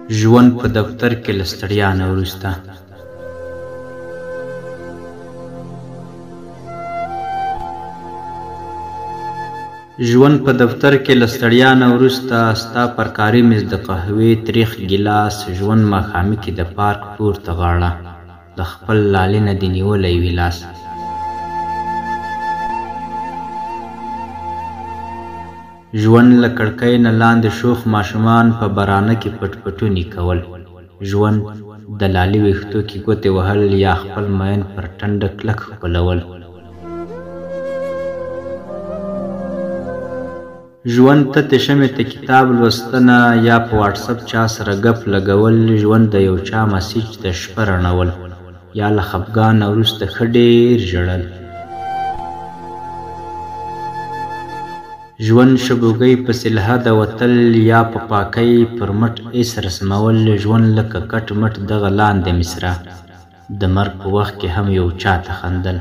ژوند په دفتر کې له ستړیا نه وروسته. ژوند په دفتر کې له ستړیا نه وروسته، ستا پر کاري میز د قهوې تریخ ګیلاس. ژوند ماښامي کې د پارک پورته غاړه، له خپل لالي نه دې نیولی وي لاس. ژوند له کړکۍ نه لاندې شوخ ماشومان په بارانه کې پټ پټوني کول. ژوند د لالي ویښتو کې ګوتې وهل یا خپل مین پر ټنډه کلک ښکلول. ژوند تتې شمعې ته کتاب لوستنه یا په واټسپ چا سره ګپ لګول. ژوند د یو چا مسیج ته شپه رڼول یا له خفګانه وروسته ښه ډېر ژړل. ژوند شبوګۍ پسې له حده وتل یا په پاکۍ پر مټ اس رسمول. ژوند لکه کټ مټ دغه لاندې مصرع، د مرګ په وخت کې هم یو چاته خندل.